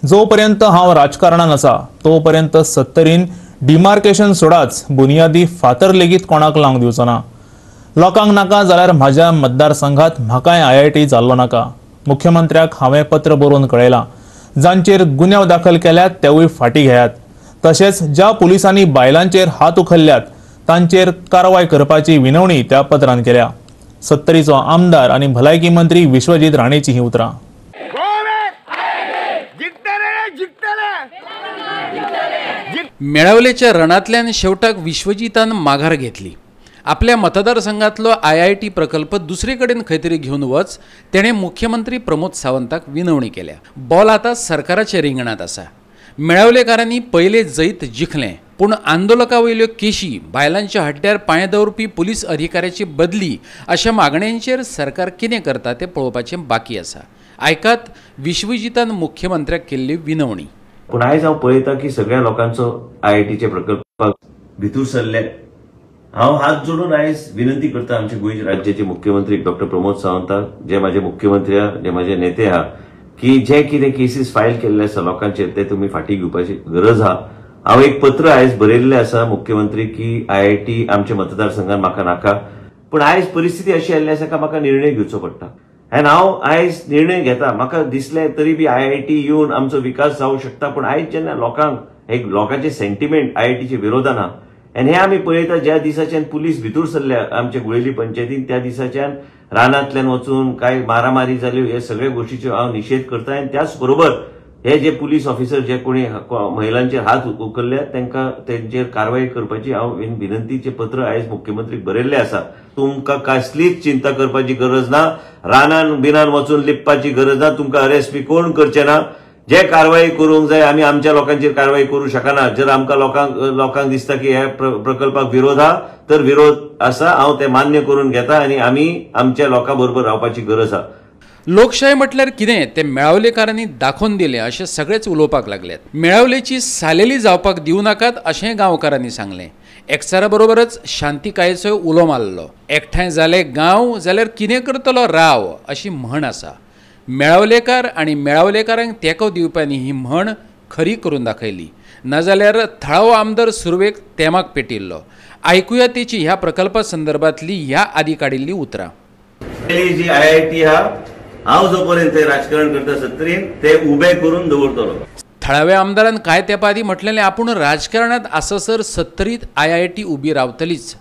जोपर्यंत हांव राजकारणान आसा तोपर्यंत सत्तरीन डिमार्केशन सोडाच बुनियादी फातर लेगीत कोणाक लावंक दिवचो ना। लोकांक नाका जाल्यार म्हाज्या मतदारसंघात म्हाकाय आयआयटी जाल्लो नाका। मुख्यमंत्र्याक हांवें पत्र बरोवन कळयलां, जांचेर गुन्यांव दाखल केल्यात तेवूय फाटी घेयात, तशेंच ज्या पुलिसांनी बायलांचेर हात उखल्ल्यात तांचेर कारवाय करपाची विनवणी त्या पत्रान केल्या। सत्तरीचो आमदार आनी भलायकी मंत्री विश्वजीत राणेची ही उतरां। मेळावलेच्या रणांतल्यान शेवटाक विश्वजीतान माघार घेतली। आपल्या मतदारसंघातलो आयआयटी प्रकल्प दुसरे कडेन खंय तरी घेवन वच तेणें मुख्यमंत्री प्रमोद सावंताक विनवणी केल्या। बॉल आतां सरकाराच्या रिंगणांत आसा। मेळावलेकारांनी पयले जैत जिखलें, पूण आंदोलका वयल्यो केशी, बायलांच्या हड्ड्यार पांय दवरपी पुलीस अधिकाऱ्याची बदली अशा मागण्यांचेर सरकार कितें करता तें पळोवपाचें बाकी आसा। आयकात विश्वजीतान मुख्यमंत्र्याक केल्ली विनवणी। पूण आयज हांव पळयता की सगळ्या लोकांचो आयआयटीच्या प्रकल्पाक भितर सरले। हांव हात जोडून आयज विनंती करता आमचे गोंय राज्याचे मुख्यमंत्री डॉक्टर प्रमोद सावंताक, जे माझे मुख्यमंत्री आहा, जे माझे नेते आहा, की जे कितें केसीस फायल केल्ले आसा लोकांचेर ते तुमी फाटी घेवपाची गरज आहा। हांव एक पत्र आयज बरयल्लें आसा मुख्यमंत्री की आयआयटी आमच्या मतदारसंघान म्हाका नाका, पूण आयज परिस्थिती अशी आयिल्ली आसा काय म्हाका निर्णय घेवचो पडटा आनी हांव आयज निर्णय घेता। म्हाका दिसलें तरी बी आयआयटी येवन आमचो विकास जावंक शकता, पूण आयज जेन्ना लोकांक एक लोकांचे सेंटिमेंट आयआयटीचे विरोधान आहा आनी हें आमी पळयता, ज्या दिसाच्यान पुलीस भितर सरल्या आमच्या गुळेली पंचायतीन त्या दिसाच्यान रानांतल्यान वचून कांय मारामारी जाल्यो, हे सगळे गोष्टीचो हांव निशेध करता। आनी त्याच बरोबर हे जे पुलीस ऑफिसर जे कोणी महिलांचेर हात उखल्ल्या तांकां तेंचेर कारवाय करपाची हांव विनंतीचें पत्र आयज मुख्यमंत्रीक बरयल्लें आसा। तुमकां कसलीच चिंता करपाची गरज ना, रानान बिनान वचून लिपपाची गरज ना, तुमकां अरेस्ट बी कोण करचे ना। जे कारवाय करूंक जाय आमी आमच्या लोकांचेर कारवाय करूं शकना। जर आमकां लोकांक दिसता की ह्या प्रकल्पाक विरोध आहा तर विरोध आसा, हांव ते मान्य करून घेता आनी आमी आमच्या लोकां बरोबर रावपाची गरज आहा। लोकशाय म्हटल्यार कितें तें मेळावलेकारांनी दाखोवन दिलें अशें सगळेच उलोवपाक लागल्यात। मेळावलेची सालेली जावपाक दिवं नाकात अशें गांवकारांनी सांगलें। एकचारा बरोबरच शांतिकायेचोय उलो मारलो। एकठांय जाले गांव जाल्यार कितें करतलो राव अशी म्हण आसा। मेळावलेकार आनी मेळावलेकारांक तेंको दिवप्यांनी ही म्हण खरी करून दाखयली, नाजाल्यार थळावो आमदार सुरवेक तेमाक पेटिल्लो। आयकुया तेची ह्या प्रकल्पा संदर्भातली ह्या आदी काडिल्ली उतरां। जी आयआयटी हा हांव जोपर्यंत राजकारण करता सत्तरीन ते उबे करून दवरतलो। थळाव्या आमदारान कांय तेंपा आदीं म्हटलेलें आपूण राजकारणांत आससर सत्तरीत आयआयटी उबी रावतलीच,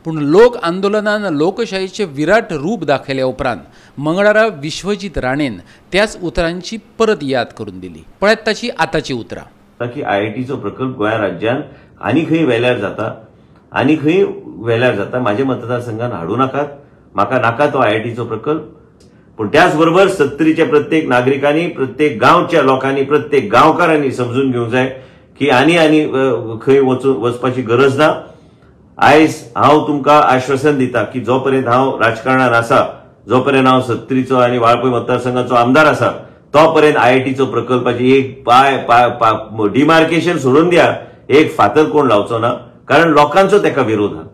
पूण लोक आंदोलनान लोकशाहीचें विराट रूप दाखयल्या उपरांत मंगळारा विश्वजीत राणेन त्याच उतरांची परत याद करून दिली। पळयात ताची आतांची उतरां। की आयआयटीचो प्रकल्प गोंय राज्यान आनी खंय वेल्यार जाता, आनी खंय वेल्यार जाता, म्हाज्या मतदारसंघान हाडूं नाकात, म्हाका नाका तो आयआयटीचो प्रकल्प। पूण त्याच बरोबर सत्तरीच्या प्रत्येक नागरिकांनी, प्रत्येक गांवच्या लोकांनी, प्रत्येक गांवकारांनी समजून घेवंक जाय की आनी आनी खंय वचपाची गरज ना। आयज हांव तुमकां आश्वासन दिता की जो पर्यंत हांव राजकारणान आसा, जो पर्यंत हांव सत्तरीचो आनी वाळपय मतदारसंघाचो आमदार आसा तो पर्यंत आयआयटीचो प्रकल्पाची एक पाय डिमार्केशन सोडून द्या, एक फातर कोण लावचो ना, कारण लोकांचो ताका विरोध आहा।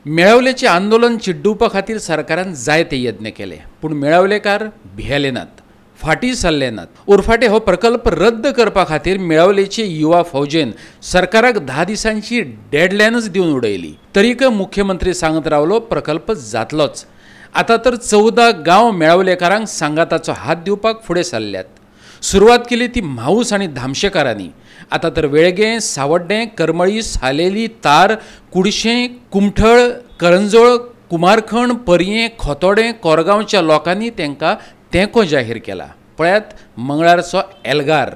मेळावलेचें आंदोलन चिड्डुवपा खातीर सरकारान जायते यत्न केले, पूण मेळावलेकार भियेले नात, फाटीं सरले नात। उरफाटे हो प्रकल्प रद्द करपा खातीर मेळावलेचे युवा फौजेन सरकाराक 10 दिसांची डेडलायनच दिवन उडयली। तरीकय मुख्यमंत्री सांगत रावलो प्रकल्प जातलोच। आतां तर 14 गांव मेळावलेकारांक सांगाताचो हात दिवपाक फुडें सरल्यात। सुरवात केली ती म्हाऊस आनी धामशेकारांनी। आतां तर वेळगें, सावड्डें, करमळी, सालेली, तार, कुडशें, कुमठळ, करंजोळ, कुमारखण, परयें, खोतोडें, कोरगांवच्या लोकांनी तांकां तेंको जाहीर केला। पळयात मंगळारचो एल्गार।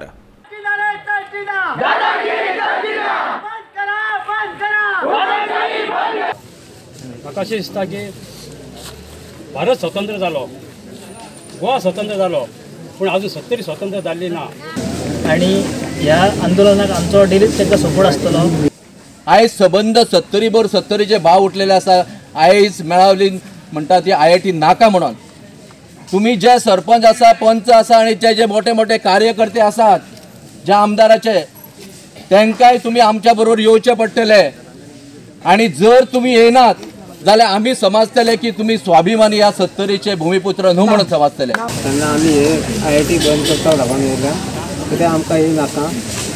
म्हाका अशें दिसता की भारत स्वतंत्र जालो, गोवा स्वतंत्र जालो, पूण अजून सत्तरी स्वतंत्र जाल्ली ना। आनी ह्या आंदोलनाक आमचो डेलीच तांकां सपोर्ट आसतलो। आयज सबंद सत्तरीभर सत्तरीचे भाव उठलेले आसा। आयज मेळावली म्हणटा ती आयआयटी नाका म्हणून तुम्ही जे सरपंच आसा, पंच आसा आनी जे जे मोठे मोठे कार्यकर्ते आसात ज्या आमदाराचे, तांकांय तुमी आमच्या बरोबर येवचें पडटलें। आनी जर तुमी येनात जाल्यार आमी समजतले की तुमी स्वाभिमानी ह्या सत्तरीचे भूमिपुत्र न्हू म्हणून समजतले। तेन्ना आमी हे आयआयटी बंद करता धाडून येयल्या कित्याक आमकां हे नाका.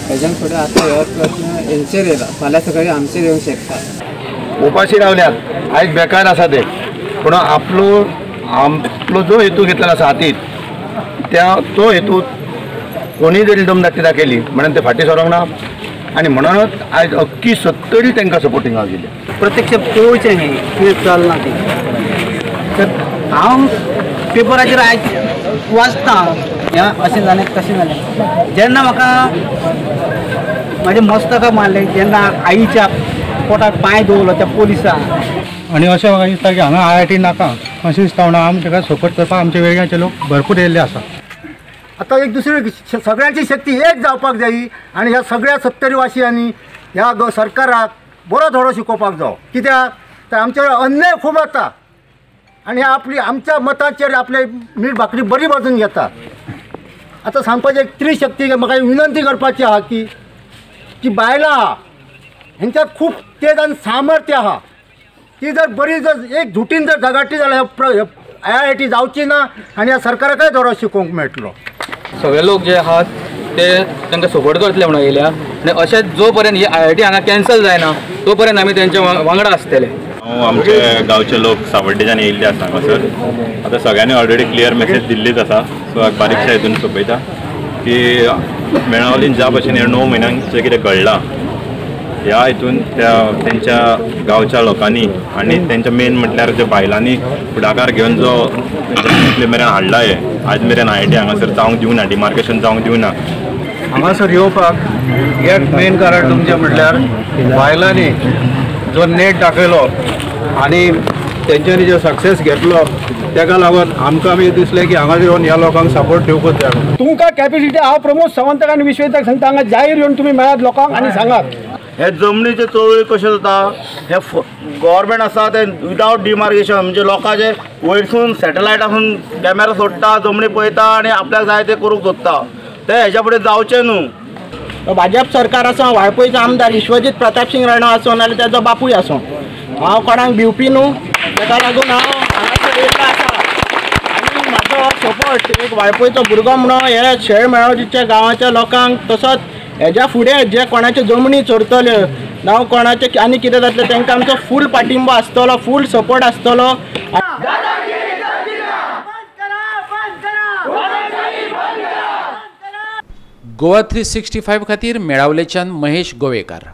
हेज्यान फुडें आतां हो प्रश्न हेंचेर येयला, फाल्यां सकाळीं आमचेर येवंक शकता. उपाशी रावल्यात, आयज बेकार आसा ते, पूण आपलो आपलो जो हेतू घेतलेलो आसा हातीत त्या तो हेतू कोणीय जरी दमदाटी दाखयली म्हणून ते फाटीं सरोंक ना आनी म्हणूनच आयज अख्खी सत्तरी तांकां सपोर्टिंगाक गेली. प्रत्यक्ष पळोवचें न्ही कितें चल्लां तें. तर हांव पेपराचेर आयज वाचता हें अशें जालें तशें जालें, जेन्ना म्हाका म्हाज्या मस्तकाक मारलें जेन्ना आईच्या पोटाक पांय दवरलो त्या पोलिसान. आनी अशें म्हाका दिसता की हांगा आय I T नाका अशें दिसता, म्हणून आमी ताका सपोर्ट करपाक आमचे वेळग्याचे लोक भरपूर येयल्ले आसा. आतां एक दुसरी सगळ्यांची शक्ती एक जावपाक जायी आनी ह्या सगळ्या सत्तरीवासियांनी ह्या सरकाराक बरो धडो शिकोवपाक जावो. कित्याक तर आमचेर अन्याय खूब जाता आनी आपली आमच्या मताचेर आपले मीठ भाकरी बरी बाजून घेता. आतां सांगपाचें एक त्रिशक्ती म्हाका विनंती करपाची आहा की जी बायलां आहा हेंच्यात खूब तेज आनी सामर्थ्य आहा, ती जर बरी जर एक झुटीन जर झगाटी जाल्यार I I T जावची ना आनी ह्या सरकाराकय धडो शिकोवंक मेळटलो. सगळे लोक जे आहात ते तांकां सपोर्ट करतले म्हणून येयल्या आनी अशेंच जो पर्यंत ही I I T हांगा कॅन्सल जायना तो पर्यंत आमी तेंच्या वांगडा आसतले. हांव आमचे गांवचे लोक सावड्डेच्यान येयल्ले आसा हांगासर. आतां सगळ्यांनी ऑलरेडी क्लियर मॅसेज दिल्लीच आसा, सो बारीकशा हितून सोंपयता की मेळावलीन ज्या भशेन हे 9 म्हयन्यांक जें कितें घडलां ह्या हितून त्या तेंच्या गांवच्या लोकांनी आनी तेंच्या मेन म्हटल्यार ज्या बायलांनी फुडाकार घेवन जो इतले मेरेन हाडला हे आज मेरेन I I T हांगासर जावंक दिवना, डिमार्केशन जावंक दिवना. हांगासर येवपाक एक मेन कारण तुमचें म्हटल्यार बायलांनी जो नेट दाखयलो आनी तेंच्यांनी जो सक्सेस घेतलो तेका लागून आमकां बी दिसलें की हांगा येवन ह्या लोकांक सपोर्ट दिवकूच जाय. तुमकां कॅपेसिटी हांव प्रमोद सावंताक आनी विश्वजिताक सांगता, हांगा जाहीर येवन तुमी मेळात लोकांक आनी सांगात. हे जमनीचे चळवळी कशें जाता, हे गव्हर्मेंट आसा ते विदावट डिमार्केशन म्हणजे लोकांचे वयरसून सॅटेलायटासून कॅमेरा सोडटा, जमनी पळयता आनी आपल्याक जाय ते करूंक सोदता, ते हेच्या फुडें जावचें न्हू. भाजप सरकार आसूं, वाळपयचो आमदार विश्वजीत प्रतापसिंग राणो आसूं नाल्यार तेजो बापूय आसूं, हांव कोणाक भिवपी न्हू, तेका लागून हांव हांगासर येयल्लो आसा. आनी म्हाजो सपोर्ट एक वाळपयचो भुरगो म्हणून हे शेळ मेळावलीच्या गांवाच्या लोकांक, तसोच हेज्या फुडें जे कोणाच्यो जमनी चोरतल्यो नाव कोणाचें आनी कितें जातलें तांकां आमचो फूल पाठिंबो आसतलो, फूल सपोर्ट आसतलो. गोवा 365 खातीर मेळावलेच्यान महेश गोवेकार.